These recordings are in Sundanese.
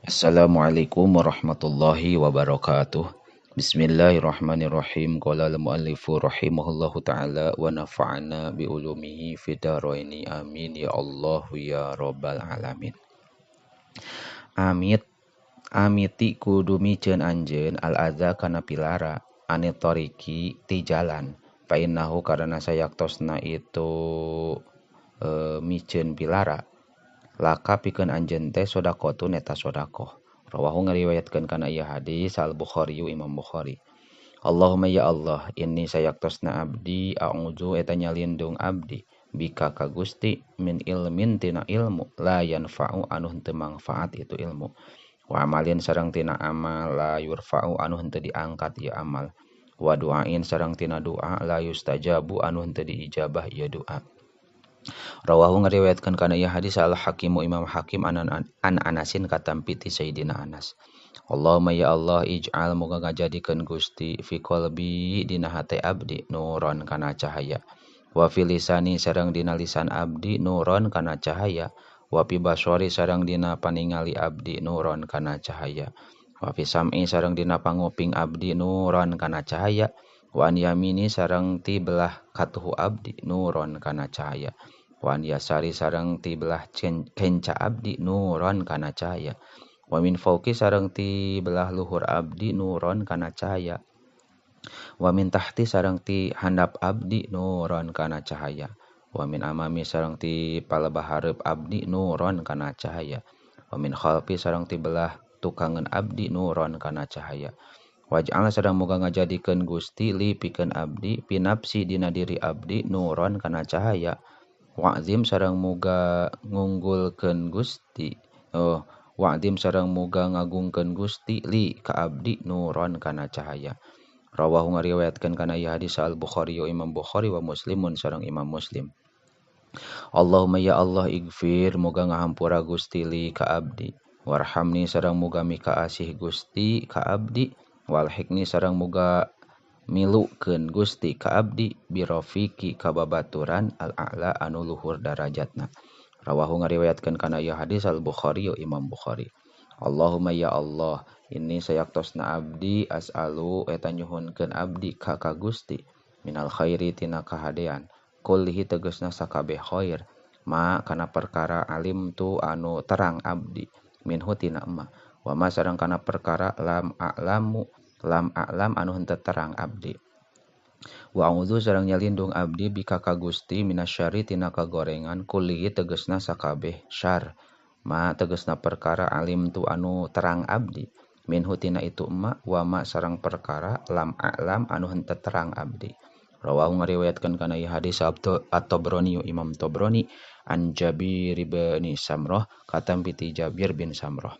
Assalamualaikum warahmatullahi wabarakatuh. Bismillahirrahmanirrahim. Qala al-muallifu rahimahullahu ta'ala wa nafa'ana bi ulumihi fid dharaini. Amin ya Allah ya rabbal alamin. Amit amiti kudu miceun anjeun al-adza kana pilara ane toriki ti jalan. Fa innahu karana sayaktosna itu miceun pilara laka pikeun anjeun teh sedaqatun eta sedaqah. Rawahu ngariwayatkeun kana ieu hadis Al-Bukhari Imam Bukhari. Allahumma ya Allah, inni sayaktosna abdi a'udzu eta nyalindung abdi bika ka Gusti min ilmin tina ilmu la yanfa'u anu henteu mangfaat itu ilmu. Wa amalin sareng tina amal la yurfa'u anu henteu diangkat ieu amal. Wa du'ain sareng tina doa la yustajabu anu henteu diijabah ieu doa. Rawahu ngariwayatkeun kana ieu hadis Al-Hakimu Imam Hakim an Anasin katampi ti Sayyidina Anas. Allahumma ya Allah ij'al muga ngajadikeun Gusti fi qalbi dina hate abdi nuron kana cahaya. Wa fi lisani sareng dina lisan abdi nuron kana cahaya. Wa fi basori sareng dina paningali abdi nuron kana cahaya. Wa fi sam'i sareng dina panguping abdi nuron kana cahaya. Wa an yamini sareng ti belah katuhu abdi nuron kana cahaya. Wa an yasari sareng ti belah kenca abdi nuron kana cahaya. Wa min fauqi sareng ti belah luhur abdi nuron kana cahaya. Wa min tahti sareng ti handap abdi nuron kana cahaya. Wa min amami sareng ti palebah hareup abdi nuron kana cahaya. Wa min khalfi sareng ti belah tukangeun abdi nuron kana cahaya. Waj'al sareng muga ngajadikeun Gusti li pikeun abdi pinapsi dina diri abdi nuron kana cahaya. Wa'zim sareng muga ngunggulkeun Gusti wa'zim sareng muga ngagungkeun Gusti li ka abdi nuron kana cahaya. Rawahu ngariwayatkeun kana ieu hadis Al-Bukhari Imam Bukhari wa Muslimun sareng Imam Muslim. Allahumma ya Allah igfir muga ngahampura Gusti li ka abdi. Warhamni sareng muga mikaasih Gusti ka abdi. Walhikni sareng muga milukeun Gusti ka abdi birofiki ka babaturan al-a'la anu luhur darajatna. Rawahu ngariwayatkeun kana ieu hadis Al-Bukhari Imam Bukhari. Allahumma ya Allah inni sayaktosna abdi as'alu eta nyuhunkeun abdi ka Gusti minal khairi tina kahadean kullihi tegasna sakabeh khair ma kana perkara alim tu anu terang abdi minhu tina emma wa ma sareng kana perkara lam a'lamu lam a'lam anu henteu terang abdi. Wa a'udzu sareng nyalindung abdi bika ka Gusti minasyari tina kagorengan kullihi tegasna sakabeh syar ma tegasna perkara alim tu anu terang abdi minhu tina itu emma wa ma sareng perkara lam a'lam anu henteu terang abdi. Rawahu ngariwayatkeun kana ieu hadis At-Tabrani Imam Tabrani an Jabir bin Samrah katampi ti Jabir bin Samrah.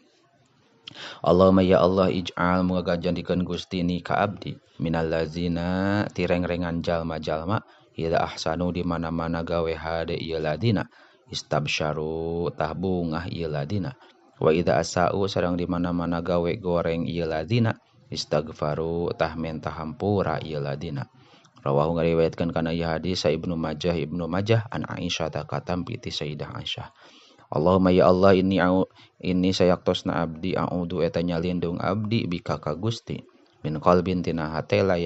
Allahumma ya Allah ij'al muga ngajadikeun Gusti ni ka abdi minal lazina tirengrengan jalma-jalma idza ahsanu di mana-mana gawe hade ieu ladina istabsyaru tah bungah ieu ladina wa idza asau sareng di mana-mana gawe goreng ieu ladina istaghfaru tah menta hampura ieu ladina. Rawahu ngariwayatkeun kana ieu hadis Ibnu Majah an Aisyah ta katampi ti Sayyidah Aisyah. Allahumma ya Allah inni sayaktosna abdi a'udzu eta nyalindung abdi bika ka Gusti min qalbin tina hate la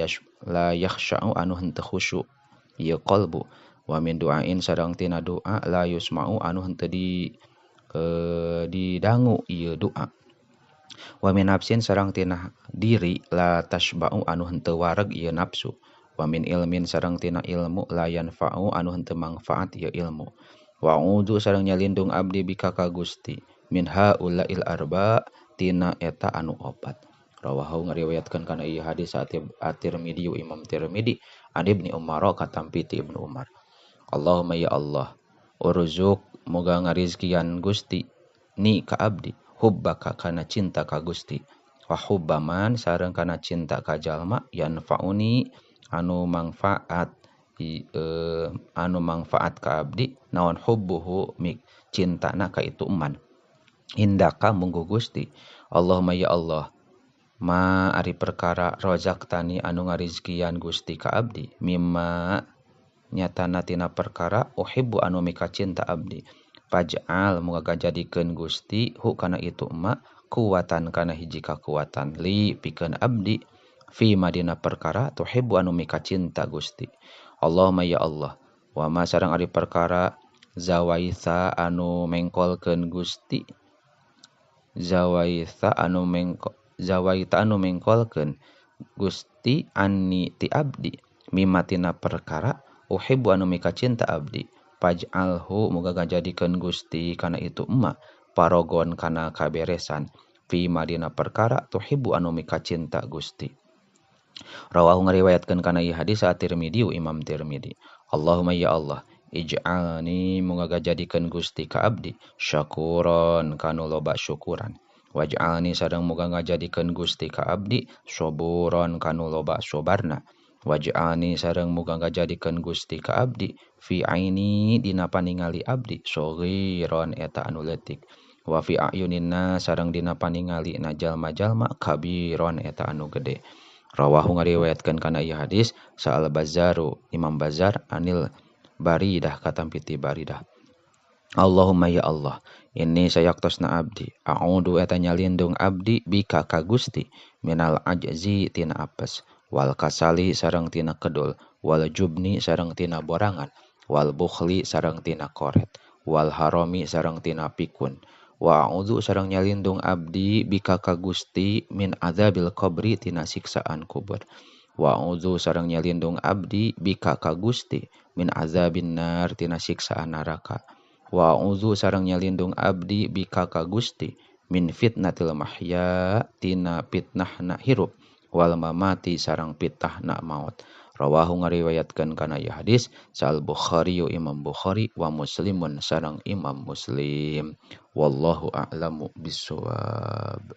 yakhsha'u anu henteu khusyu ieu qalbu wa min du'ain sareng tina doa la yusma'u anu henteu didangu ieu doa wa min nafsin sareng tina diri la tashba'u anu henteu wareg ieu nafsu wa min ilmin sareng tina ilmu la yanfa'u anu henteu mangfaat ieu ilmu. Wa a'udzu sareng nyalindung abdi bika ka Gusti min haulail arba tina eta anu opat. Rawahu ngariwayatkeun kana ieu hadis At-Tirmidzi Imam Tirmidzi an Ibni Umar katampi ti Ibnu Umar. Allahumma ya Allah urzuq muga ngarizkian Gusti ni ka abdi hubbaka kana cinta ka Gusti wa hubbaman sareng kana cinta ka jalma yanfauni anu mangfaat anu mangfaat ka abdi naon hubbuhu mik cintana ka itu eman indaka munggu Gusti. Allahumma ya Allah ma ari perkara rozaktani anu ngarizkian Gusti ka abdi mimma nyatana tina perkara uhibbu anu mika cinta abdi Paj'al muga ngajadikeun Gusti hu kana itu ma kuwatan kana hiji kakuatan li pikeun abdi fi madina perkara tuhibbu anu mikacinta Gusti. Allahumma ya Allah wa ma sareng ari perkara zawaitha anu mengkolkeun Gusti zawaitha anu mengko zawaita anu mengkolkeun Gusti anni ti abdi mimatina perkara uhibbu anu mikacinta abdi. Paj'alhu muga ngajadikeun Gusti kana itu emma parogon kana kaberesan fi madina perkara tuhibbu anu mikacinta Gusti. Rawahu ngariwayatkeun kana ieu hadis At-Tirmidzi Imam Tirmidzi. Allahumma ya Allah ij'alni muga ngajadikeun Gusti ka abdi syakuron kanu loba syukuran. Waj'alni sareng muga ngajadikeun Gusti ka abdi saburon kanu loba sabarna. Waj'alni sareng muga ngajadikeun Gusti ka abdi fi aini dina paningali abdi saghiron eta anu leutik. Wa fi a'yuninna sareng dina paningali na jalma-jalma kabiron eta anu gede. Rawahu ngariwayatkeun kana ieu hadis Sa'al Bazzaru Imam Bazzar anil Baridah katampi ti Baridah. Allahumma ya Allah inni sayaktosna abdi a'udzu eta nyalindung abdi bika ka Gusti minal ajzi tina apes wal kasali sareng tina kedul wal jubni sareng tina borangan wal bukhli sareng tina koret wal harami sareng tina pikun. Wa a'udzu sareng nyalindung abdi bika ka Gusti min adzabil qabri tina siksaan kubur. Wa a'udzu sareng nyalindung abdi bika ka Gusti min azabin nar tina siksaan neraka. Wa a'udzu sareng nyalindung abdi bika ka Gusti min fitnatil mahya tina fitnahna hirup wal mamati sareng fitnahna maut. Rawahu ngariwayatkeun kana ieu hadis Sal Bukhari Imam Bukhari wa Muslimun sareng Imam Muslim. Wallahu a'lamu bissawab.